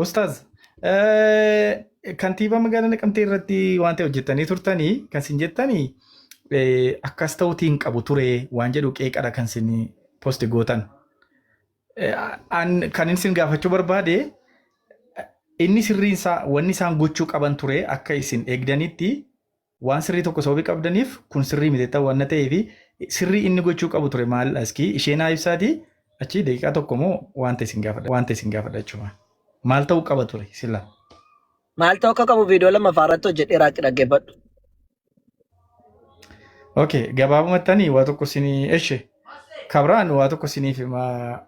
Ustaaz, kantiibaa magaalaa Naqamtee irratti waan ta'e hojjettanii turtanii kan isin jettanii akkas ta'uutii hin qabu ture waan jedhu qeeqadha kan isin posti gootan. Kan isin gaafachuu barbaade inni sirriin isaa wanni isaan gochuu qaban ture akka isin eegdanitti waan sirrii tokko sababii qabdaniif kun sirrii miti ta'u waan ta'eef sirrii inni gochuu qabu ture maal askii ishee naa ibsaatii achii daqiiqaa tokko moo waan ta'e isin gaafadha waan ta'e isin gaafadha jechuudha. Maal ta'uu qaba ture sila? Maal ta'uu akka qabu viidiyoo lammaffaa irratti hojjedhee raaqi dhaggeeffadhu. Okay, gabaabumatti ani waa tokko isinii eshe kabraan waa tokko isiniif himaa.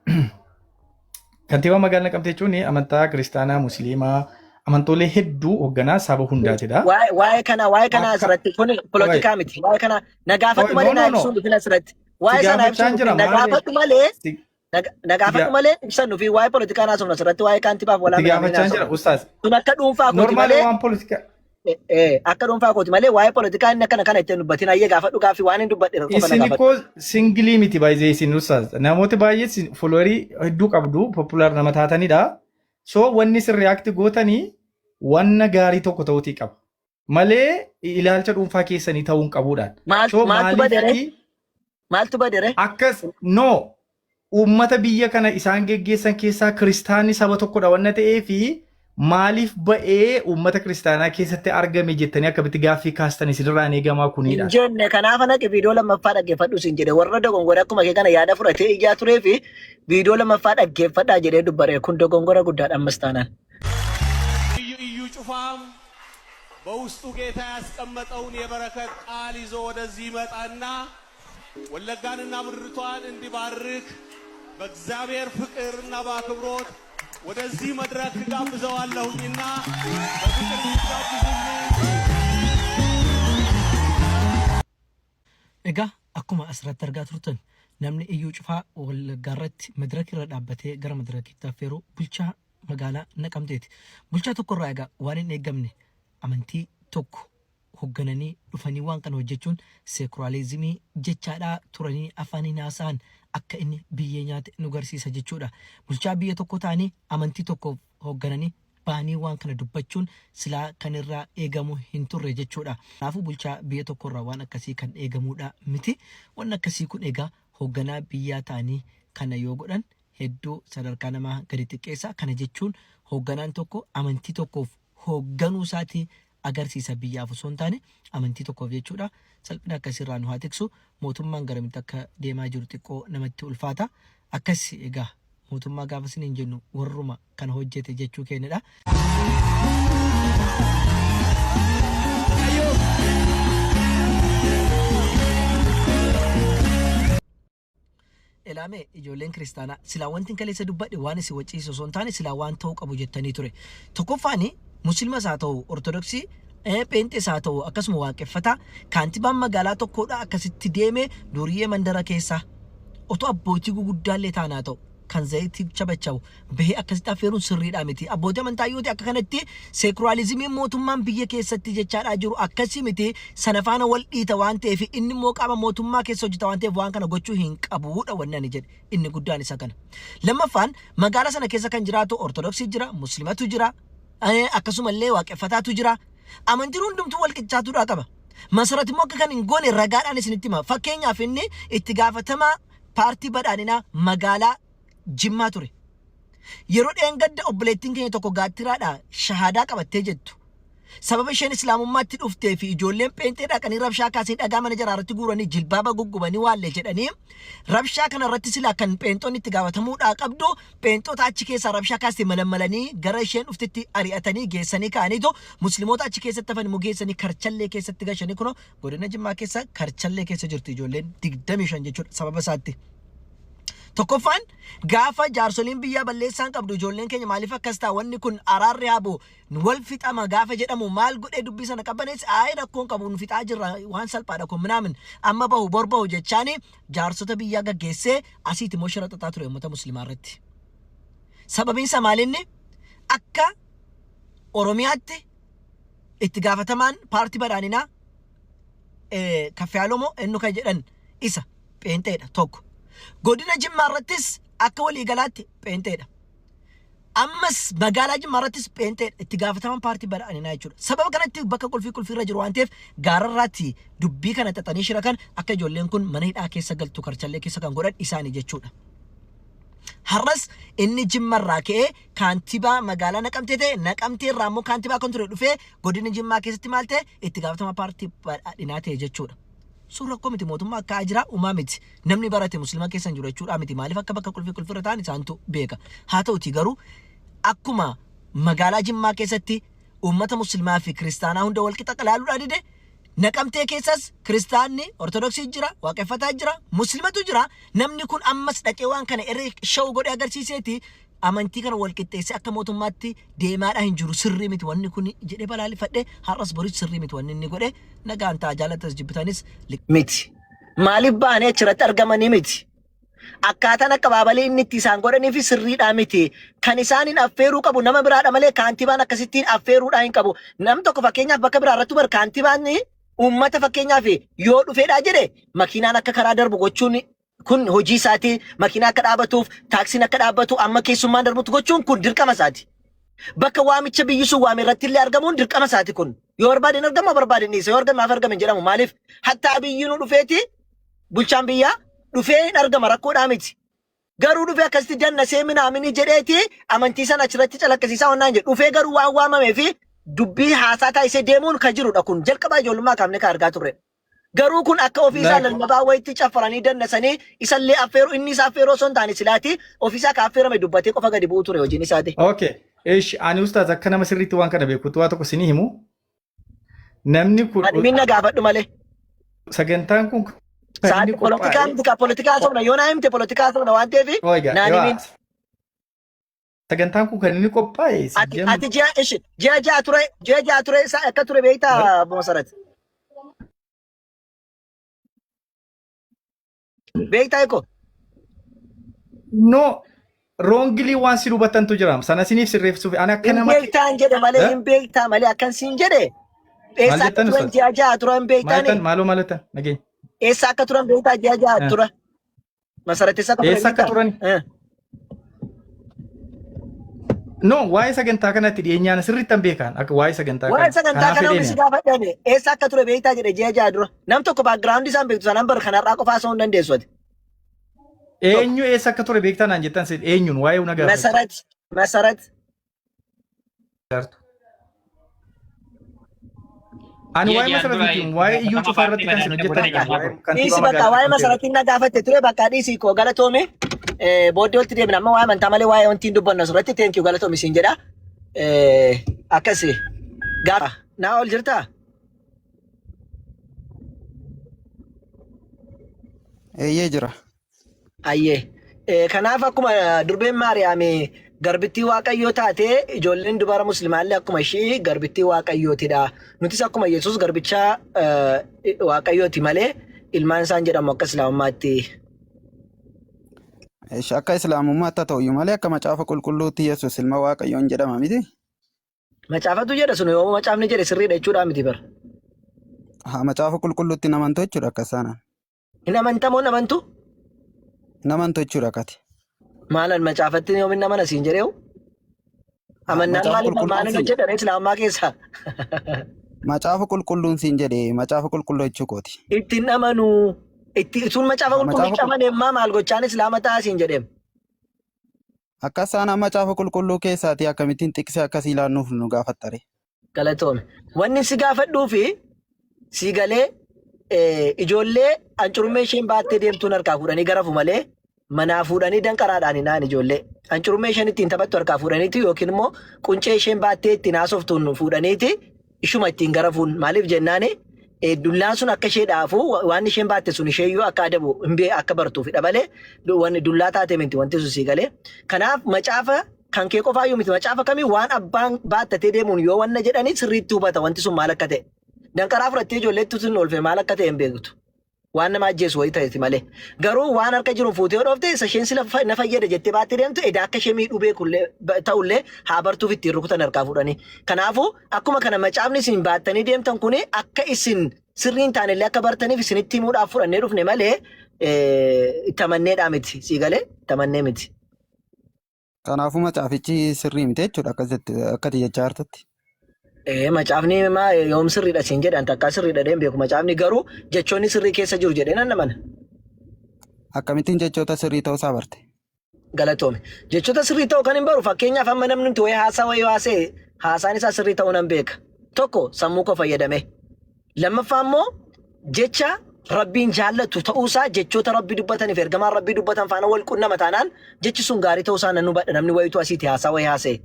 Kantiibaa magaalaa Naqamtee jechuun amantaa kiristaanaa, musliimaa, amantoolee hedduu hoogganaa saba hundaatidha. Waa'ee kana Akka asirratti kun Oi, polotikaa miti. Waa'ee kana na gaafadhu oi, malee no, naa no, no. ibsuun dhufin asirratti. Si Waa'ee sana gaafachaan ibsuun jira dhufin na maarree. gaafadhu malee Si, na si, gaafadhu gaa- malee ibsan nufi waa'ee polotikaa naasofna asirratti waa'ee kaantibaaf walaa si minaamin gaafachaan jira naasofna. ustaaz. Sun akka dhuunfaa kooti Normaali malee waan polotikaa akka dhuunfaa kooti malee waa'ee polotikaa inni akkana kana ittiin dubbatin ayyee gaafadhu gaaffii waan hin dubbadhe qofa na Isin gaafadhu. koo singilii miti baay'ee isin ustaaz. Namooti baay'ee followerii hedduu qabdu popular nama taatanidha. So wanni isin react gootanii wanna gaarii tokko ta'uutii qaba. Malee ilaalcha dhuunfaa keessanii ta'uu hin qabuudhaan. So Maaltu badere? maaliifti Maaltu badere? akkas no uummata biyya kana isaan geggeessan keessaa kiristaanni saba tokkodha wanna ta'eefi maaliif ba'ee uummata kiristaanaa keessatti argame jettanii akkamitti gaaffii kaastan isinirraa hin eegamaa Hin kunidha. jenne kanaaf naqi viidiyoo lammaffaa dhaggeeffadhu siin jedhe warra dogongora akkuma kee kana yaada fudhatee ijaa turee fi viidiyoo lammaffaa dhaggeeffadhaa jedhee dubbare kun dogongora guddaadha ammas taanaan. እዩ እዩ ጩፋም በውስጡ ጌታ ያስቀመጠውን የበረከት ቃል ይዞ ወደዚህ ይመጣና ወለጋንና ምድሪቷን እንዲባርክ በእግዚአብሔር ፍቅርና በአክብሮት ወደዚህ መድረክ ጋብዘዋለሁኝና በፍቅር እንድትጋብዙልኝ Egaa akkuma asirratti argaa turtan namni Iyyuu Cufaa Wallaggaarratti madaraka irra dhaabbatee gara madarakiitti affeeru bulchaa magaalaa Naqamteeti. Bulchaa tokkorraa egaa waan hin eegamne amantii tokko hoggananii dhufanii waan kana hojjechuun seekuraalizimii jechaadhaa turanii afaaniin haasa'an akka inni biyyee nyaate nu garsiisa jechuudha. Bulchaa biyya tokko ta'anii amantii tokko hoggananii bahanii waan kana dubbachuun silaa kan irraa eegamu hin turre jechuudha. Kanaafuu bulchaa biyya tokkorraa waan akkasii kan eegamuudha miti. Wanni akkasii kun egaa hogganaa biyyaa ta'anii kana yoo godhan hedduu sadarkaa namaa gadi xiqqeessa. Kana jechuun hoogganaan tokko amantii tokkoof hoogganuu isaatii agarsiisa biyyaaf osoo hin taane amantii tokkoof jechuudha. Salphina akkasirraa nu haa tiksu. Mootummaan garamitti akka deemaa jiru xiqqoo namatti ulfaata. Akkas egaa mootummaa gaafa isiniin jennu warruma kana hojjete jechuu keenyadha. Elaamee ijoolleen kiristaanaa silaa wanti kaleessa dubbadhe waan isin waciisu osoo hin taane silaa waan ta'uu qabu jettanii ture. Tokkoffaan musliimas haa ta'u ortodoksii pheenxees haa ta'u akkasuma waaqeffataa kaantibaan magaalaa tokkodha akkasitti deemee duriyyee mandara keessaa otoo abbootii guguddaallee ta'an haa ta'u kan zayitii chabachabu bahee akkasitti affeeruun sirriidhaa miti. Abbootii amantaa yoo ta'e akka kanatti seekuraalizimiin mootummaan biyya keessatti jechaadhaa jiru akkasii miti sana faana wal dhiita waan ta'eef inni immoo qaama mootummaa keessa hojjeta waan ta'eef waan kana gochuu hin qabuudha wanni ani jedhe inni guddaan isa kana. Lammaffaan magaalaa sana keessa kan jiraatu ortodoksii jira, muslimatu jira, akkasumallee waaqeffataatu jira. Amantiin hundumtuu wal qixxaatuudhaa qaba. Masarat immoo akka kan hin goone ragaadhaan isinitti hima. Fakkeenyaaf inni itti gaafatamaa paartii badhaadhinaa magaalaa Jimmaa ture. Yeroo dheengadda obboleettiin keenya tokko gaattiraadhaa shahaadaa qabattee jettu. Sababa isheen islaamummaatti dhuftee fi ijoolleen pheenxee dhaqanii rabshaa kaasanii dhagaa mana jaraa irratti guuranii jilbaaba guggubanii waallee jedhanii rabshaa kana irratti silaa kan pheenxoonni itti gaafatamuudhaa qabdu pheenxota achi keessaa rabshaa kaastee malammalanii gara isheen dhuftetti ari'atanii geessanii ka'aniitu musliimoota achi keessatti hafan immoo geessanii karchallee keessatti gashanii kunoo godina Jimmaa keessa karchallee keessa jirti ijoolleen 25 jechuudha sababa isaatti. Tokkoffaan gaafa jaarsoliin biyyaa balleessaan qabdu ijoolleen keenya maaliif akkas ta'a wanni kun araarri haa bu'u wal fixama gaafa jedhamu maal godhee dubbii sana qabbaneesse ayi rakkoon qabu nu fixaa jirra waan salphaadha kun minaamin amma bahu bor bahu jechaani jaarsota biyyaa gaggeessee asiiti immoo shira xaxaa ture uummata musliimaa irratti. Sababiin isaa maalinni akka Oromiyaatti itti gaafatamaan paartii badhaadhinaa Kaffiyaaloo eenyu kan jedhan isa pheenxeedha tokko. Godina Jimmaa irrattis akka waliigalaatti pheenxeedha. Ammas magaalaa Jimmaa irrattis pheenxeedha. Itti gaafatamaan paartii badhaadhinaa jechuudha. Sababa kanatti bakka qulfii qulfii irra jiru waan ta'eef gaararraatti dubbii kana xaxanii shira kan akka ijoolleen kun mana hidhaa keessa galtu karchallee keessa kan godhan isaani jechuudha. Har'as inni Jimma irraa ka'ee kaantibaa magaalaa Naqamtee ta'e, Naqamtee irraa immoo kaantibaa kan ture dhufee godina Jimmaa keessatti maal ta'e itti gaafatamaa paartii badhaadhinaa ta'e jechuudha. Sun rakkoo miti mootummaa akka ajiraa umaa miti. Namni barate muslima keessa hin jiru jechuudhaa miti. Maaliif akka bakka qulfii qulfii irra ta'an isaantu beeka. Haa ta'utii garuu akkuma magaalaa Jimmaa keessatti uummata muslimaa fi kiristaanaa hunda wal qixa ilaaluudhaa dide Naqamtee keessas kiristaanni Ortodoksii jira, waaqeffataa jira, muslimatu jira. Namni kun ammas dhaqee waan kana erga show godhee agarsiiseeti amantii kana wal qixxeessee akka mootummaatti deemaadhaa hin jiru sirrii miti wanni kun jedhee balaaleffadhe har'as boris sirrii miti wanni inni godhe nagaan ta'a jaalatas jibbitanis miti. Maaliif ba'anii achirratti argamanii miti. Akkaataan akkabaabalii inni itti isaan godhanii fi sirriidhaa miti. Kan isaaniin affeeruu qabu nama biraadha malee kaantibaan akkasittiin affeeruudhaa hin qabu. Nam tokko fakkeenyaaf bakka biraa irratti bar kaantibaan uummata fakkeenyaaf yoo dhufeedhaa jedhe makiinaan akka karaa darbu gochuun kun hojii isaati. Makiinaa akka dhaabatuuf, taaksiin akka dhaabbatu, amma keessummaan darbutu gochuun kun dirqama isaati. Bakka waamicha biyyi sun waame irratti illee argamuun dirqama isaati kun. Yoo barbaade hin argamu, barbaade hin dhiisa. Yoo argame maaf argame hin jedhamu. Maaliif? Hattaa biyyi nu dhufeeti bulchaan biyyaa dhufee hin argama rakkoodhaa miti. Garuu dhufee akkasitti dannasee minaamini jedheeti amantii sana achirratti calaqqisiisaa wannaan jedhu. Dhufee garuu waan waamamee fi dubbii haasaa taasisee deemuun kan jirudha kun. Jalqabaa ijoollummaa kaafnee kan argaa turre. Garuu kun akka ofiisaa Like, lallabaa wayitti caffaranii dannasanii isallee affeeru inni isa affeeruu osoo hin taane silaati ofiisaa ka affeerame dubbatee qofa gadi bu'uu ture hojiin isaati. Okay. Ish, ani ustaaz akka nama sirriitti waan kana beekutti waa tokko isinii himu. Namni kun Ani minna gaafadhu malee. sagantaan kun kan inni Sa'aati polotikaa qophaa'e. miti ka polotikaa haasofna yoo naa himte polotikaa haasofna waan ta'eef Oiga, naan yoo himin. sagantaan kun kan inni qophaa'e Ati ati ji'a ishi ji'a ja'a ture ji'a ja'a ture isaa akka ture beektaa Obbo Masarat. Beektaa eko. No, wrongly waan si hubatantu jira. Sana siniif sirreessuuf ani akka Hin nama beektaan jedhe malee Eh? hin beektaa malee akkan siin jedhe. Maal Eessa akka jettan turan ustaz? ji'a ja'a turan Maal beektaani? jettan? Maaloo maal jettan? Nageenya. Eessa akka turan beektaa ji'a ja'a Eh. tura. Masarat eessa akka turan Eessa akka beektaa? turan? Eh. No, waa'ee sagantaa kanatti dhiyeenyaan sirriitti hin beekan. Akka waa'ee sagantaa Waa'ee kana. sagantaa Kanaaf kana hundi fedheen. si gaafadhame eessa akka ture beektaa jedhe ji'a ja'a dura. Nam tokko background isaan beektu sanaan bar kanarraa qofaa osoo hin dandeessu ati. Tokko. Eenyu eessa akka ture beektaa naan jettan si eenyuun waa'ee una gaafachuu. Masarat Masarat Ani Ji'a waa'ee ji'aan masarat dura miti waa'ee iyyuu gaafatama cufaa paartii irratti kan isin badhaadhina hojjettan godina waa'ee Jimmaa godhe. kantiibaa dhiisi bakka magaalaa waa'ee Naqamtee irratti. masaratiin na gaafatte ture bakka dhiisi koo galatoome booddee olti deemna amma waa'ee amantaa malee waa'ee wanti hin dubbannu asirratti thank you galatoome siin jedha akkasi gaafa naa ol jirtaa Eeyyee jira. Ayyee. Kanaaf akkuma durbeen Maariyaam garbittii Waaqayyoo taate ijoolleen dubara muslimaallee akkuma ishii garbittii Waaqayyootidha. Nutis akkuma Yesuus garbicha Waaqayyooti malee ilmaan isaan jedhamu akka Islaamummaatti. Eesh, akka Islaamummaatti haa ta'uyyuu malee akka macaafa qulqulluutti Yesuus ilma Waaqayyoon jedhama miti. Macaafatu jedha sun yoo macaafni jedhe sirriidha jechuudha miti bara. Haa macaafa qulqulluutti hin amantu jechuudha akka isaanaan. Hin amantamoo hin amantu? Hin amantu jechuudha akkati. Maalan macaafatti yoom hin amana siin jedheewu? Haa Amannaan macaafa maaliif qulqulluun maalan siin hojjedha islaamummaa keessaa? macaafa qulqulluun siin jedhe macaafa qulqulluu jechuu kooti. Itti hin amanuu. Itti sun macaafa Haa macaafa qulqullicha qul amane ammaa maal gochaan islaama ta'a siin jedheem. akka isaan macaafa qulqulluu keessaatii akkamittiin xiqsee akkasii ilaannuuf nu gaafattare. Galatoome. Wanni si gaafadhuu fi si galee ijoollee ancurummee isheen baattee deemtuun harkaa fuudhanii garafu malee manaa fuudhanii danqaraadhaan hin na'an ijoollee. Ancurummee isheen ittiin taphattu harkaa fuudhaniiti yookiin immoo quncee isheen baattee ittiin haasoftuun fuudhaniiti ishuma ittiin garafuun maaliif jennaani dullaan sun akka ishee dhaafu waan isheen baatte sun isheeyyuu akka adabu hin bee akka bartuufidha malee wanni dullaa taate miti wanti sun sii galee. Kanaaf macaafa kan kee qofaayyuu miti macaafa kamii waan abbaan baattatee deemuun yoo wanna jedhanii sirriitti hubata wanti sun maal akka ta'e. Danqaraa fudhattee ijoolleetti sun oolfe maal akka ta'e hin beektu. Waan nama ajjeesu wayii ta'eeti malee. Garuu waan harka jiru fuutee yoo dhoofte isa isheen sila na fayyada jettee baattee deemtu edaa akka ishee miidhuu beekullee ta'ullee haa bartuuf ittiin rukutan harkaa fuudhanii. Kanaafuu akkuma kana macaafni isin baattanii deemtan kuni akka isin sirrii hin taanellee akka bartaniif isinitti himuudhaaf fudhannee dhufne malee itti amanneedhaa miti. Sii galee itti amannee miti. Kanaafuu macaafichi sirrii miti jechuudha akkati jechaa jirtutti. Ee, macaafni maa yoom sirriidha siin jedhan? Takkaa sirriidha jedhee hin beeku. Macaafni garuu jechoonni sirrii keessa jiru jedhee nan amana. Akkamittiin jechoota sirrii ta'uu isaa barte? Galatoomi. Jechoota sirrii ta'uu kan hin baru, fakkeenyaaf amma namni nuti wayii haasaa wayii haasa'e, haasaan isaa sirrii ta'uu nan beeka. Tokko sammuu koo fayyadame. Lammaffaa immoo jecha Rabbiin jaallatu ta'uusaa, jechoota Rabbi dubbataniif ergamaan Rabbii dubbatan faana wal qunnama taanaan, jechi sun gaarii ta'uusaa nan hubadha namni wayiitu asiiti haasaa wayii haasa'e.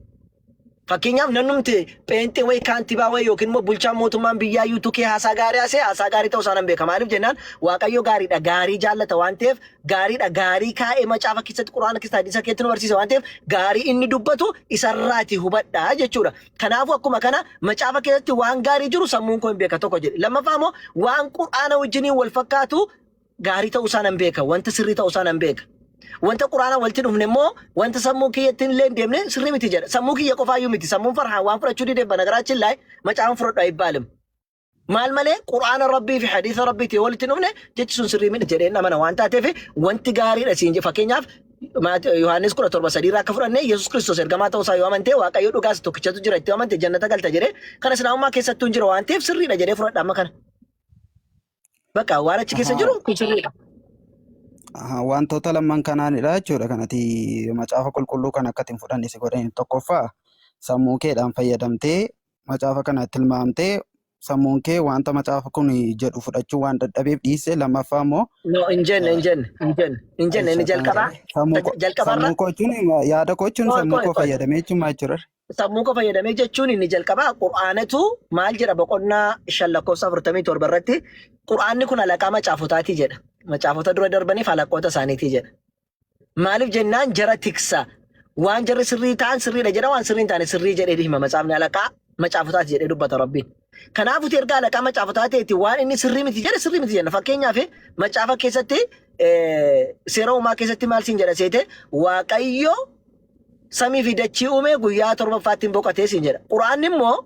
Fakkeenyaaf namnumti pheenxee wayii, kaantibaa wayii yookiin immoo bulchaan mootummaan biyyaa iyyuu tukee haasaa gaarii haasa'e, haasaa gaarii ta'uu isaa nan beeka. Maaliif jennaan, Waaqayyo gaariidha, gaarii jaallata waan ta'eef, gaariidha, gaarii kaa'ee macaafa keessatti, Quraana keessatti, hadiisa keessatti nu barsiisa waan ta'eef, gaarii inni dubbatu isarraati hubadha jechuudha. Kanaafuu akkuma kana macaafa keessatti waan gaarii jiru sammuun koo hin beeka tokko jedhe. Lammaffaa immoo waan Quraana wajjiniin wal fakkaatu gaarii ta'uu isaa nan beeka. Wanta sirrii ta'uu isaa nan beeka. Wanta Quraana walitti dhufne immoo, wanta sammuu kiyyatti illee hin deemne sirrii miti jedha. Sammuu kiyya qofaayyuu miti. Sammuun Farhaan waan fudhachuu dideef banagaraachin laay macaafa fudhadhu ayibbaalim. Maal malee Quraana Rabbii fi hadiisa Rabbiitii walitti dhufne jechi sun sirrii miti jedheen amana waan taateef, wanti gaariidha siin jedhe. Fakkeenyaaf Yohaannis 17:3 irraa akka fudhanne, Yesuus Kiristoos ergamaa ta'uu isaa yoo amante, Waaqayyo dhugaas tokkichatu jira itti yoo amante jannata galta jedhee, kana Islaamummaa keessattuu hin jira waan ta'eef sirriidha jedhee fudhadha amma kana. Bakka waan achi keessa jiru kun sirriidha. Wantoota lamman kanaanidha jechuudha kanati macaafa qulqulluu kan akka ittiin fudhanne si godhan. Tokkoffaa, sammuu keedhaan fayyadamtee macaafa kana tilmaamtee sammuun kee wanta macaafa kun jedhu fudhachuu waan dadhabeef dhiisse. Lammaffaa immoo No, hin jenne, hin jenne, hin jenne, hin jenne. Inni jalqabaa sammuu koo jalqabarra sammuu koo jechuun, yaada koo jechuun, Qoy, sammuu qoy, koo qoy. fayyadamee jechuun maal jechuudha? Sammuu koo fayyadamee jechuun inni jalqabaa, Qur'aanatu maal jedha? Boqonnaa 5 lakkoofsa 47 irratti Qur'aanni kun alaqaa macaafotaatii jedha. Macaafota dura darbaniif alaqoota isaaniitii jedha. Maaliif jennaan, jara tiksa. Waan jarri sirrii ta'an sirriidha jedha, waan sirrii hin taane sirrii jedhee hima. Macaafni alaqaa macaafotaati jedhee dubbata Rabbiin. Kanaafuu erga alaqaa macaafotaa ta'eeti, waan inni sirrii miti jedhe sirrii miti jenna. Fakkeenyaaf macaafa keessatti, seera uumaa keessatti maal siin jedha seete? Waaqayyo samii fi dachii uume, guyyaa torbaffaatti hin boqotee siin jedha. Quraanni immoo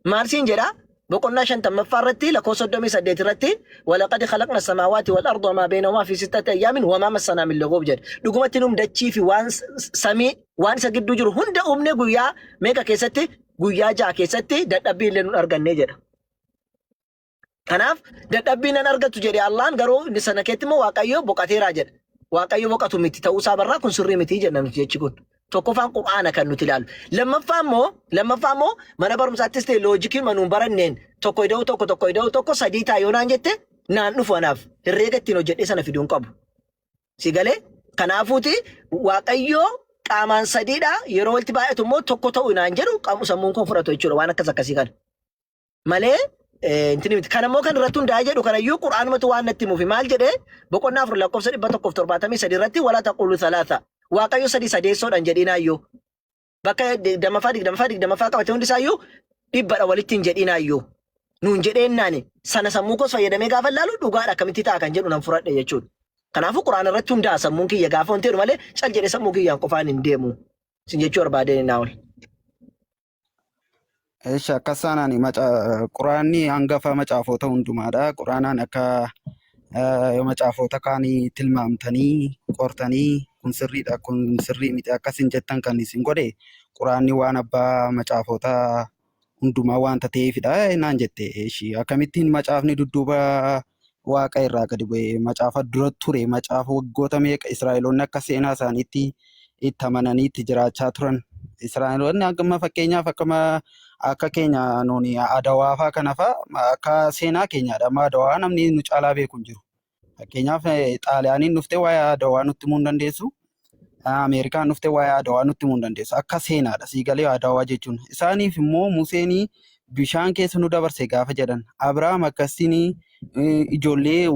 maal siin jedha? Boqonnaa 50ffaa irratti lakkoofsa 38 irratti walaqad khalaqna samaawaati wal arda wamaa beeynahumaa fi sittati ayyaamin wamaa massanaa min luguub jedha. Dhugumatti nuum dachii fi waan samii waan isa gidduu jiru hunda uumne guyyaa meeqa keessatti? Guyyaa 6 keessatti, dadhabbii illee nun arganne jedha. Kanaaf dadhabbii nan argatu jedhe Allaan, garuu inni sana keetti immoo Waaqayyo boqateeraa jedha. Waaqayyo boqatu miti ta'uusaa barraa, kun sirrii miti jenna nuti jechi kun. Tokkoffaan Qur'aana kan nuti ilaallu. Lammaffaa immoo mana barumsaattis ta'e loojikii manuun baranneen, tokko ida'uu tokko, tokko ida'uu tokko sadii ta'a yoo naan jette, naan dhufu anaaf herreega ittiin hojjedhee sana fiduun qabu. Si galee? Kanaafuuti Waaqayyo qaamaan sadiidha, yeroo walitti baay'atu immoo tokko ta'u naan jedhu qamu sammuun koo fudhatu jechuudha waan akkas akkasii kana. Malee intini miti. Kana immoo kan irratti hundaa'ee jedhu kanayyuu Qur'aanumatu waan natti himuufi maal jedhee? Boqonnaa 4 lakkoofsa 173 irratti walaa taquulu salaasa. Waaqayyo sadii sadeessoodhaan jedhinaayyuu. Bakka 20ffaa, 20ffaa, 20ffaa qabate hundi isaayyuu dhibbadha walitti hin jedhinaayyuu. Nuun jedheennaani sana sammuu koos fayyadamee gaafa ilaalu, dhugaadha, akkamitti ta'a kan jedhu nan fudhadhe jechuudha. Kanaafuu Qur'aana irratti hundaa'a sammuun kiyya gaafa wanti jedhu malee, cal jedhee sammuu kiyyaan qofaan hin deemu. Sin jechuu barbaadeen naa ol. Eesha, akkas taanaan Quraanni hangafa macaafota hundumaadha. Quraanaan akka macaafota kaanii tilmaamtanii qortanii kun sirriidha, kun sirrii miti akkasin jettan kan isin godhe Quraanni waan abbaa macaafota hundumaa waanta ta'eefidha naan jette. Eeshi, akkamittiin macaafni dudduuba waaqa irraa gadi bu'e, macaafa dura ture, macaafa waggoota meeqa Israa'eloonni akka seenaa isaaniitti itti amananii itti jiraachaa turan? Israa'eloonni akkuma fakkeenyaaf akkuma akka keenya nuuni Adawaa fa'aa kana fa'aa akka seenaa keenyaadha. Amma Adawaa namni nu caalaa beeku hin jiru. Fakkeenyaaf Xaaliyaaniin dhuftee waa'ee Adawaa nutti himuu hin dandeessu. Ameerikaan dhuftee waa'ee Adawaa nutti himuu hin dandeessu. Akka seenaadha sii galee Adawaa jechuun. Isaaniif immoo Museen bishaan keessa nu dabarse gaafa jedhan, Abiraam akkasiin ijoollee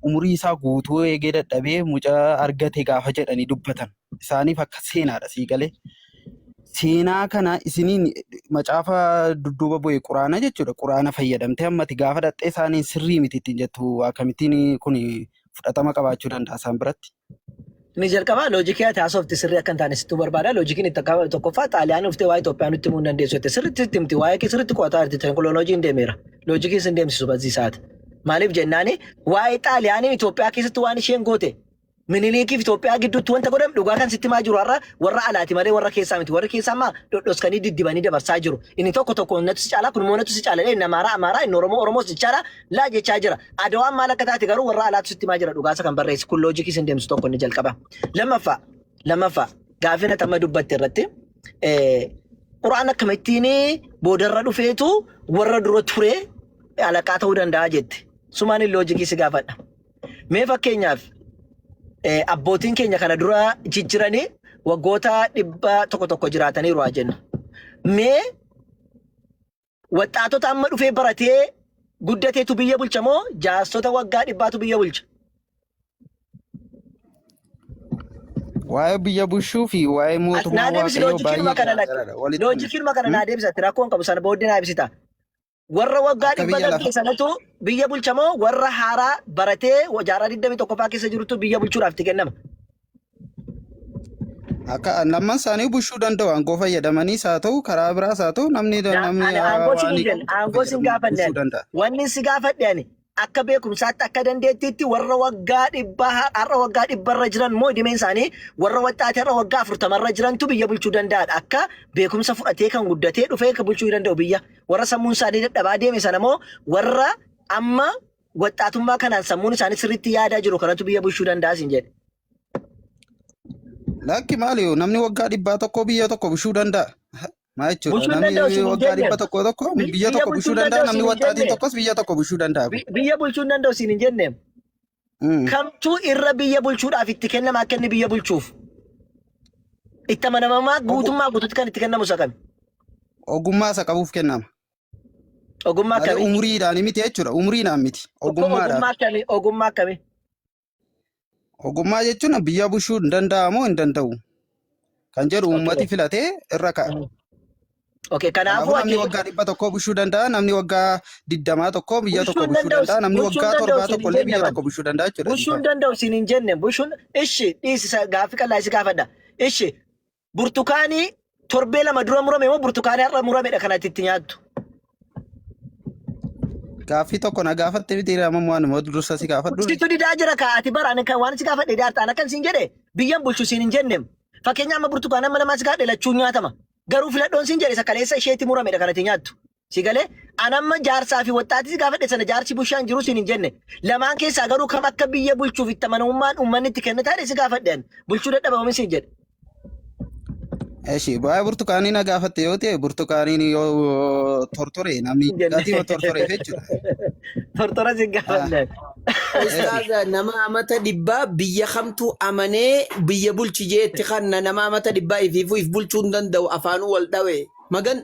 umurii isaa guutuu eegee dadhabee mucaa argate gaafa jedhanii dubbatan. Isaaniif akka seenaadha sii galee. Seenaa kana isiniin macaafa dudduuba bu'e Quraana jechuudha. Quraana fayyadamtee ammati gaafa dhaxxee isaaniin sirrii miti ittiin jettu, akkamittiin kun fudhatama qabaachuu danda'a isaan biratti? Inni jalqabaa loojikii ati haasofte sirrii akka hin taane sittuu barbaada. Loojikiin itti akka tokkoffaa, Xaaliyaan dhuftee waa'ee Itoophiyaa nutti himuu hin dandeessu jette. Sirriitti sitti himti. Waa'ee kee sirriitti qo'ataa jirti. Teekinooloojiin deemeera. Loojikiin sin deemsisu bazii isaati. Maaliif jennaani, waa'ee Xaaliyaaniin Itoophiyaa keessatti waan isheen goote Miniliikiif Itoophiyaa gidduutti wanta godhame dhugaa kan sitti himaa jiru har'a warra alaati malee warra keessaa miti. Warri keessaa ammaa dhodhoskanii diddibanii dabarsaa jiru. Inni tokko tokko natu si caalaa kun immoo natu si caala inni Amaaraa Amaaraa inni Oromoo Oromoos jechaadha laa jechaa jira. Adawaan maal akka taate garuu warra alaatu sitti himaa jira dhugaasa kan barreesse kun loojikii sin deemsu tokko inni jalqaba. Lammaffaa lammaffaa gaafii natti amma dubbatte irratti Qura'aan akkamittiin boodarra dhufeetu warra dura ture alaqaa ta'uu danda'a jette. Sumaan loojikii si gaafadha. Mee fakkeenyaaf abbootiin keenya kana dura jijjiranii waggoota 100 jiraataniiru haa jennu. Mee waxxaatota amma dhufee baratee guddateetu biyya bulcha moo jaarsota waggaa dhibbaatu biyya bulcha? Waa'ee biyya bulchuu fi waa'ee mootummaa Naa deebisi Waaqayyoo loojikiinuma baay'ee kana lakki. garaagaradha. Walitti Loojikiinuma kana naa deebisi ati rakkoo hin qabu sana booddee naa ibsita. Warra waggaa Akka dhibba biyya darbe lafa sanatu biyya bulcha moo warra haaraa baratee jaarraa 21ffaa keessa jirutu biyya bulchuudhaaf itti kennama? Akka lamman isaanii bulchuu danda'u aangoo fayyadamaniis haa ta'u karaa biraas haa ta'u namni namni Ani aangoo sin waan hin jenne, aangoo sin gaafanne bulchuu ani. danda'a. Wanni si gaafadhe ani akka beekumsaatti akka dandeettiitti warra waggaa dhibbaa har'a waggaa dhibbarra jiran moo idimeen isaanii warra waxxaatee har'a waggaa afurtamarra jirantu biyya bulchuu danda'aadha. Akka beekumsa fudhatee kan guddatee dhufee kan bulchuu danda'u biyya. Warra sammuun isaanii dadhabaa deeme sana moo warra amma waxxaatummaa kanaan sammuun isaanii sirriitti yaadaa jiru kanatu biyya bulchuu danda'a siin jedhe. Lakki maali namni waggaa dhibbaa tokko biyya tokko bulchuu danda'a. Maa jechuudha Bulchuu hin danda'u namni siin hin waggaa jenne. dhibba tokko tokko biyya Biyya tokko bulchuu bulchuu hin danda'a danda'u namni siin hin waxxaatiin jenne. tokkos biyya tokko bulchuu danda'a. Biyya bulchuu hin danda'u siin hin jenne. Kamtu irra biyya bulchuudhaaf itti kennama akka inni biyya bulchuuf? Itti amanamummaa guutummaa guutuutti kan itti kennamu isa kami? Ogummaa isa qabuuf kennama. Ogummaa Malee akkamii? umuriidhaan miti jechuudha. Umuriidhaan miti. Ogummaadhaan. Ogummaa akkamii? Ogummaa akkamii? Ogummaa jechuun biyya bulchuu hin danda'amoo hin danda'u kan jedhu uummati filatee irra ka'a. Okay, Kanaafuu kanaafuu namni ati waggaa dhibba tokkoo bulchuu danda'a, namni waggaa digdamaa tokko biyya bulchuu tokko hin bulchuu danda'u danda'a, namni bulchuu hin waggaa danda'u torbaa siin tokko hin illee jenne biyya man. tokko bulchuu danda'a jechuudha. Bulchuu hin danda'u siin hin jenne. Bulchuun ishi dhiisi gaaffii qal'aa si gaafadha. Ishi burtukaanii torbee lama dura murame moo burtukaanii har'a muramedha kan ati itti nyaattu? Gaaffii tokko na gaafatte miti amma waanuma dursa si gaafadhu. Situ didaa jira kaa ati bara ani kan waan si gaafadhe daarta an akkan siin jedhe biyyan bulchu siin hin jennem. Fakkeenya amma burtukaana amma lamaa si gaafadhe lachuu nyaatama. Garuu filadhoon siin jedhe isa kaleessa isheetti muramedha kan ati nyaattu. Si galee an amma jaarsaa fi waxxaatii si gaafadhe sana jaarsi bushaan jiru siin hin jenne. Lamaan keessaa garuu kam akka biyya bulchuuf itti amanamummaan uummanni itti kenne taate si gaafadhe ani. Bulchuu dadhabamu siin jedhe. Eshi baay'ee burtukaanii na gaafatte yoo ta'e burtukaaniin yoo tortore namni Hin jenne. gatii yoo tortoreef jechuudha. Tortora si gaafanne. Ustaaza nama amata dhibbaa biyya kamtu amanee biyya bulchi jeetti kanna nama amata dhibbaa ifiifuu if bulchuu hin danda'u afaanuu wal dhawe magan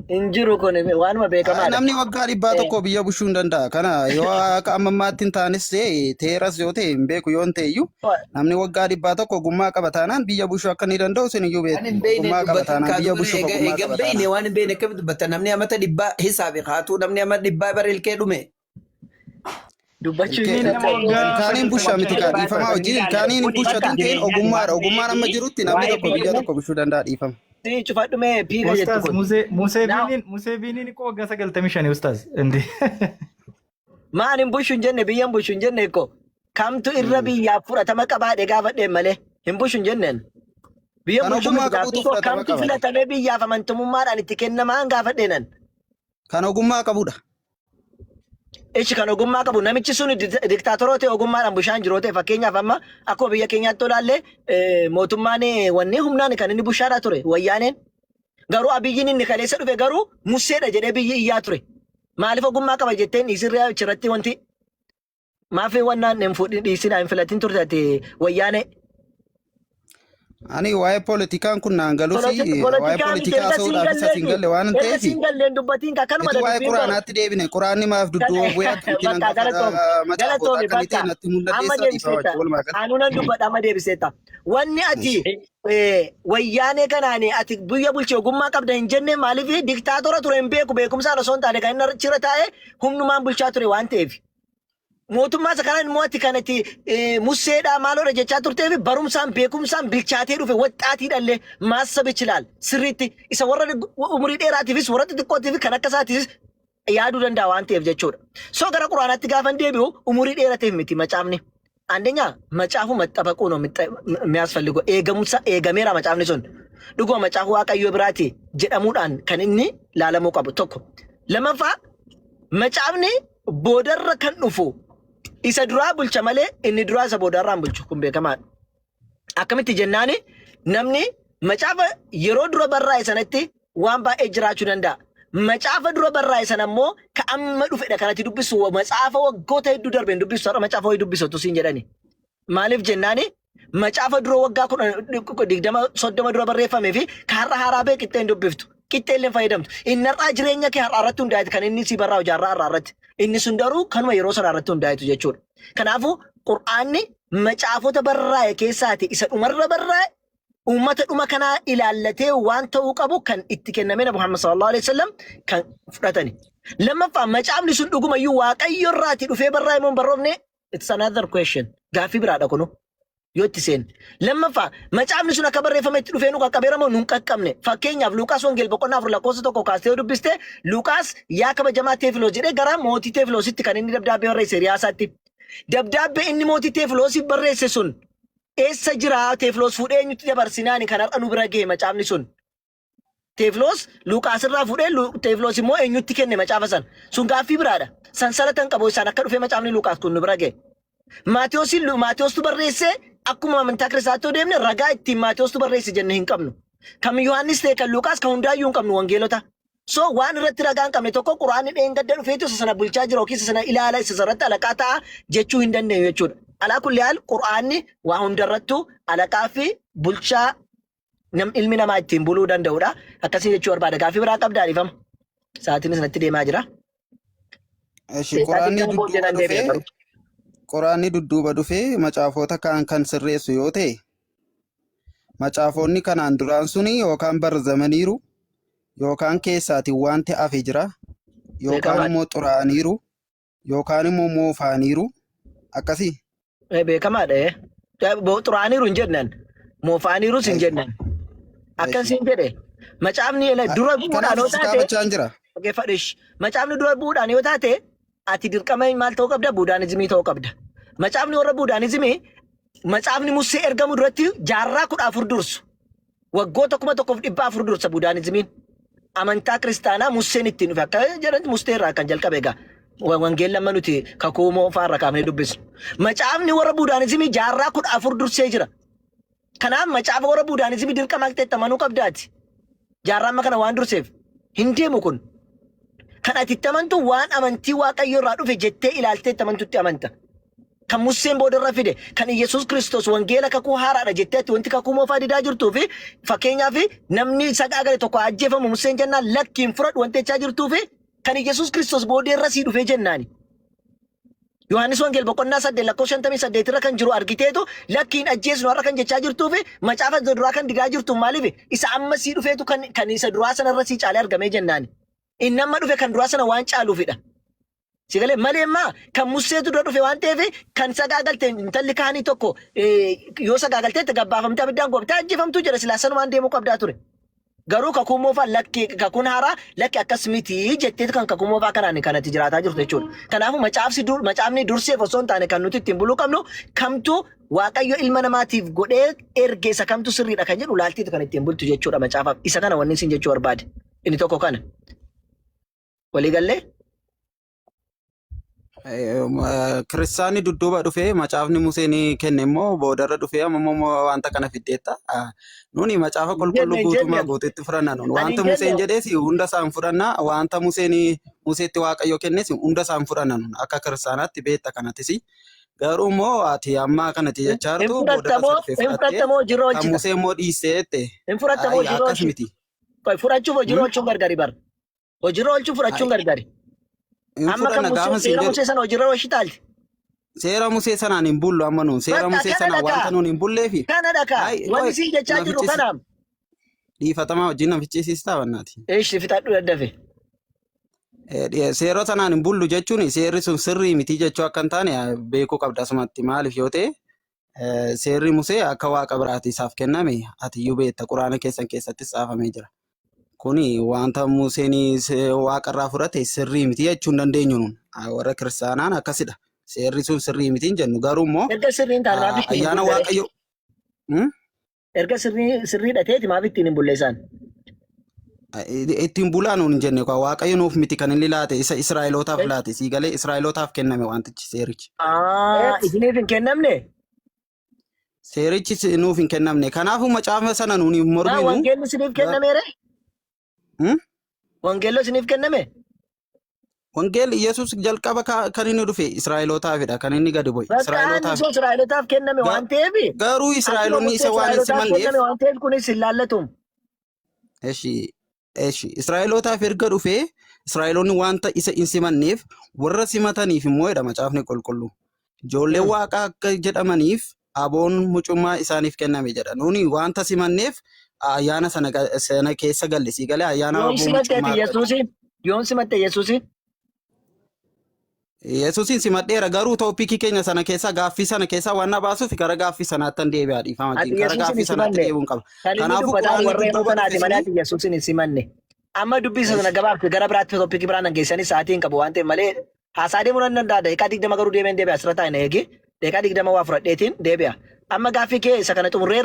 Hin jiru kun waanuma beekamaadha. Namni waggaa dhibbaa tokko biyya bulchuu hin danda'a. Kana yoo akka amma ammaatti hin taanes ta'e teeras yoo ta'e hin beeku yoo hin ta'e iyyuu namni waggaa dhibbaa tokko ogummaa qaba taanaan biyya bulchuu akka inni danda'u isin iyyuu Waan beektu. hin beekne Ogummaa qaba dubbatin taanaan kaa biyya dubara bulchuuf eega ogummaa eega hin qaba beekne taanaan. waan hin beekne akkamitti dubbatta namni amata dhibbaa hisaabi kaatuu namni amata dhibbaa bara ilkee dhume. Dubbachuu hin Ilkee Nama danda'u. waggaa ilkaaniin busha miti kaa dhiifamaa hojii ilkaaniin Bakka bushatuun ta'in ogummaadha. Ogummaan amma jirutti namni waa'ee tokko biyya biyya tokko bulchuu danda'a dhiifama. si cufadhu mee piiga jettu Ustaz kun. Musee Musee Naa Biiniin Musee Biiniin koo waggaa 95 Ustaz. Indi. maan hin bushu hin jenne biyya hin bushu hin jenne ko kamtu irra biyyaaf fudhatama qabaadhe gaafadheen malee hin bushu hin jenneen. Biyya Kan bulchuu ogummaa miti qabutu gaaffii koo fudhatama kamtu qaba. filatamee biyyaaf amantamummaadhaan itti kennamaan gaafadheenan. Kan ogummaa qabudha. Ichi kan ogummaa qabu namichi sun diktaatoroo ta'e ogummaadhaan bushaan jiru ta'e fakkeenyaaf amma akkuma biyya keenyaatti olaallee mootummaan wanni humnaan kan inni bushaadhaa ture wayyaaneen garuu abiyyiin inni kaleessa dhufe garuu museedha jedhee biyyi iyyaa ture. Maaliif ogummaa qaba jetteen dhiisirree achirratti wanti maaf wannaan hin fuudhin dhiisinaa hin filatin turte ati wayyaanee. Ani waa'ee poolitikaan kun naan galuu fi waa'ee Poolitikaa miti poolitikaa erga siin haasa'uudhaafis as hin galleeti galle waan erga ta'eef siin galleen dubbatiin ka akkanuma Itu waa'ee dubbiin bara. quraanaatti deebine quraanni maaf dudduuba bu'ee akkamittiin Bakka hangafa galatoomi macaafota galatoomi akkamii bakka ta'e natti amma mul'adheessa dhiifama deebiseetta wajjin walumaa gala. anuu nan dubbadha amma deebiseetta wanni ati wayyaanee kanaan ati biyya bulche ogummaa qabda hin jenne maaliif diktaatora ture hin beeku beekumsaan osoo hin taane kan inni achirra taa'e humnumaan bulchaa ture waan ta'eef. Mootummaa isa kanaan immoo ati kan ati museedhaa maaloodha jechaa turtee fi barumsaan beekumsaan bilchaatee dhufe waxxaatiidhallee maassab ichilaal sirriitti isa warra umurii dheeraatiifis warra xixiqqootiifis kan akka isaatiifis yaaduu danda'a waan ta'eef jechuudha. So gara quraanaatti gaafan deebi'u umurii dheerateef miti macaafni. አንደኛ መጽሐፉ መጠበቁ ነው የሚያስፈልገው። Eegamsa eegameera macaafni sun. Dhuguma macaafa Waaqayyoo biraati jedhamuudhaan kan inni laalamuu qabu tokko. Lammaffaa, macaafni boodarra kan dhufu isa duraa bulcha malee inni duraa isa boodarraa hin bulchu, kun beekamaadha. Akkamitti jennaani, namni macaafa yeroo dura barraa'e sanatti waan baay'ee jiraachuu danda'a. Macaafa dura barraa'e sana immoo ka amma dhufedha kanatti dubbisu, macaafa waggoota hedduu darbeen dubbisu, har'a macaafa wayii dubbisatu siin jedhani. Maaliif jennaani, macaafa dura waggaa 10, 20, 30 dura barreeffamee fi ka har'a haaraa bee qixxee hin dubbiftu. Qixxee illee hin fayyadamtu. Inni har'aa jireenya kee har'aa irratti hundaa'etu kan inni si barraa'u jaarraa har'aa irratti. Inni sun garuu kanuma yeroo sana irratti hundaa'etu jechuudha. Kanaafuu Qur'aanni macaafota barraa'e keessaati isa dhumarra barraa'e, uummata dhuma kanaa ilaallatee waan ta'uu qabu kan itti kenname Nabi Muhammad sallallahu alaihi wasallam kan fudhatani. Lammaffaa, macaafni sun dhugumayyuu Waaqayyo irraati dhufee barraa'e moo hin barroofne? It's another question. Gaaffii biraadha kunu. Yoo itti seenne. Lammaffaa, macaafni sun akka barreeffametti dhufee nu qaqqabeera moo nu hin qaqqabne? Fakkeenyaaf, Luuqaas Wangeel boqonnaa 4 lakkoofsa 1 kaastee yoo dubbiste, Luuqaas "Yaa kabajamaa Teefiloos" jedhee gara mootii Teefiloositti kan inni dabdaabbee barreesse hiriyaasaatti. Dabdaabbee inni mootii Teefiloosiif barreesse sun eessa jira? Teefiloos fuudhee eenyutti dabarsinaani kan har'a nu bira gahe macaafni sun? Teefiloos Luuqaas irraa fuudhee, Teefiloos immoo eenyutti kenne macaafa sana? Sun gaaffii biraadha. Sansalata hin qabu isaan akka dhufee macaafni Luuqaas kun nu bira gahe. Maatiyoosin Maatiyoostu barreesse, akkuma amantaa kiristaatti yoo deemne ragaa ittiin Maatiyoostu barreesse jenne hin qabnu. Kan Yohaannis ta'e kan Luuqaas kan hundaayyuu hin qabnu wangeelota. So waan irratti ragaa hin qabne tokko Quraanni dheengadda dhufeetu isa sana bulchaa jira yookiin isa sana ilaala, isa sanarratti alaqaa ta'a jechuu hin dandeenyu jechuudha. Alaa kulli haal, Quraanni waa hundarrattuu alaqaa fi bulchaa ilmi namaa ittiin buluu danda'udha. Akkasii jechuu barbaada. Gaaffii biraa qabdaa? Dhiifama. Sa'aatiin sanatti deemaa jira. Eshi, Sa'aatiin Quraanni kana booddee dudduuba nan deebi'a dhufee garuu. Quraanni dudduuba dhufee macaafota kaan kan sirreessu yoo ta'e, macaafonni kanaan duraan suni yookaan barzamaniiru yookaan keessaatiin wanti hafe jira yookaan Beekamaadha. immoo xuraa'aniiru yookaan immoo moofaaniiru akkasii. Beekamaadha. Xuraaniiru hin jennan. Moofaaniirus hin jennan. Akkan siin jedhe. Macaafni dura bu'uudhaan Kanaaf yoo si taate gaafachaan jira. Dhaggeeffadhu. Macaafni dura bu'uudhaan yoo taate, ati dirqama maal ta'uu qabda? Buudaanizimii ta'uu qabda. Macaafni warra buudaanizimii macaafni Musee ergamu duratti jaarraa 14 dursu. Waggoota 1400 dursa buudaanizimiin. Amantaa kiristaanaa Museen ittiin dhufe akka jedhan Musee irraa kan jalqabe egaa. Wangeelli amma nuti kakuu moofaa irra kaafnee dubbisnu. Macaafni warra buudaanizimii jaarraa 14 dursee jira. Kanaaf macaafa warra buudaanizimii dirqama akka ta'etti amanuu qabdaati. Jaarraa amma kana waan durseef hin deemu kun. Kan ati itti amantu waan amantii Waaqayyo irraa dhufe jettee ilaaltee itti amantutti amanta. Kan Museen boodarra fide, kan Iyyasuus Kiristoos wangeela kakuu haaraadha jettee ati wanti kakuu moofaa didaa jirtuu fi fakkeenyaaf namni sagaagale tokko ajjeefamu Museen jennaan lakkiin fudhadhu wanti jechaa jirtuu fi kan Iyyasuus Kiristoos boodeerra sii dhufee jennaani. Yohaannis Wangeel boqonnaa 8 lakkoofsa 58 irra kan jiru argiteetu lakkiin ajjeesnu har'a kan jechaa jirtuu fi macaafa isa duraa kan didaa jirtu maaliif? Isa amma sii dhufeetu kan isa duraa sanarra sii caalee argamee jennaani. Inni amma dhufe kan duraa sana waan caaluufidha. Si galee malee immaa kan Museetu dura dhufe waan ta'eef kan sagaagalte intalli kaanii tokko yoo sagaagalteette gabbaafamtee abiddaan gubamtee ajjeefamtuu jedha, silaa sanumaan deemuu qabdaa ture. Garuu kakuu moofaa lakki, kakuun haaraa lakki akkas miti jetteetu kan kakuu moofaa kanaan kanatti jiraataa jirtu jechuudha. Kanaafuu macaafni durseef osoo hin taane kan nuti ittiin buluu qabnu kamtu Waaqayyo ilma namaatiif godhee erge, isa kamtu sirriidha kan jedhu laaltiitu kan ittiin bultu jechuudha macaafaaf. Isa kana wanni isin jechuu barbaade. Inni tokko kana. Walii gallee? Kiristaanni dudduuba dhufee, macaafni Museen kenne immoo boodarra dhufee, amma immoo wanta kana fiddeetta. Nuni macaafa Hin qulqulluu jenne, hin guutumaa jenne. guutuutti fudhanna nun. Ani Wanta hin Museen jenne. jedhees hunda isaan fudhanna. Wanta Museen Museetti Waaqayyo kennes hunda isaan fudhanna nun. Akka kiristaanaatti beekta kanattis. Garuu immoo ati amma kanatti jechaa Hin jirtu boodarra isa fudhattamoo dhufe hin fudhattee fudhattamoo hojiirra kan oolchita? Musee immoo dhiistee jette. Hin fudhattamoo Ayyi, hojiirra akkas oolchita? miti. Qoy, fudhachuuf hojiirra oolchuun gargari bara. Hojiirra oolchuuf fudhachuun gargari. Hin Amma kan fudhanna Musee gaafa siin seera jedhu. Musee sana hojiirra oolchitaalti. Seera Musee sanaan hin bullu amma nuun. Seera Bakka Musee kana sanaan dhagaa. wanta nuun hin bulleefi. Kana dhagaa. Ay, Wanni qoy, siin jechaa na jirru ficcisi. kanaaf. Dhiifatamaa wajjin na ficcisiistaa bannaati. Eeshi, fixadhu daddafe. Seera sanaan hin bullu jechuun seerri sun sirrii miti jechuu akka hin taane beekuu qabda asumatti. Maaliif yoo ta'e, seerri Musee akka waaqa biraati isaaf kenname ati iyyuu beekta, quraana keessan keessattis caafamee jira. Kuni wanta Museen waaqarraa fudhate sirrii miti jechuu hin dandeenyu nuun. Warra kiristaanaan akkasidha. Seerri sun sirrii miti hin jennu. Garuu immoo Erga sirrii hin taane maaf ittiin hin ayyaana bulle? Waaqayyo Hmm? Erga sirrii sirriidha ta'eeti maaf ittiin hin bulle isaan? Ittiin bulaa nuun hin jenne kwa Waaqayyo nuuf miti kan inni laate isa Israa'elootaaf laate sii galee Israa'elootaaf kenname wantichi seerichi. Ah, isiniif hin kennamne? Seerichi nuuf hin kennamne. Kanaafuu macaafa sana nuun hin Maa morminu. wangeelli isiniif kennameere? Hmm? Wangeello isiniif kenname? Wangeelli Yesuus jalqaba kan inni dhufe Israa'elootaafidha kan inni gadi bu'e. Bakka Israa'elootaaf. inni Israa'elootaaf kenname waan ta'eef Garuu akkuma Israa'eloonni murtee isa waan hin Israa'elootaaf simanneef kenname waan ta'eef kunis hin laallatu. Eshi Israa'elootaaf erga dhufee Israa'eloonni wanta isa hin simanneef warra simataniif immoo jedha macaafni qulqulluu. Ijoolleen waaqaa akka jedhamaniif aboon mucummaa isaaniif kenname jedha. Nuuni wanta simanneef ayyaana sana sana keessa galle sii galee ayyaana Yoom aboo simatte mucummaa ati argate. Yesuusiin? Yoom simatte Yesuusiin? Yesuusin simadheera garuu topicii keenya sana keessaa gaaffii sana keessaa waan na baasuuf gara gaaffii sanaatti tan deebi'a dhiifama Ati wajjin gara Yesuusin gaaffii hin sanaatti simanne. deebi'uun qaba. Kan inni Kanaafuu dubbataa quraanni warra yeroo dudduuba sanaati dhufe malee suni ati Yesuusin hin simanne. Amma dubbii sana Eshi gabaabsi gara biraatti topicii biraan geessanii sa'aatii hin qabu waan ta'eef malee haasaa deemuu nan danda'a. Daqiiqaa 20 garuu deemeen deebi'a asirra taa'e na eegi. Daqiiqaa 20 waa fudhadheetiin deebi'a. Amma gaaffii kee isa kana xumurreerra.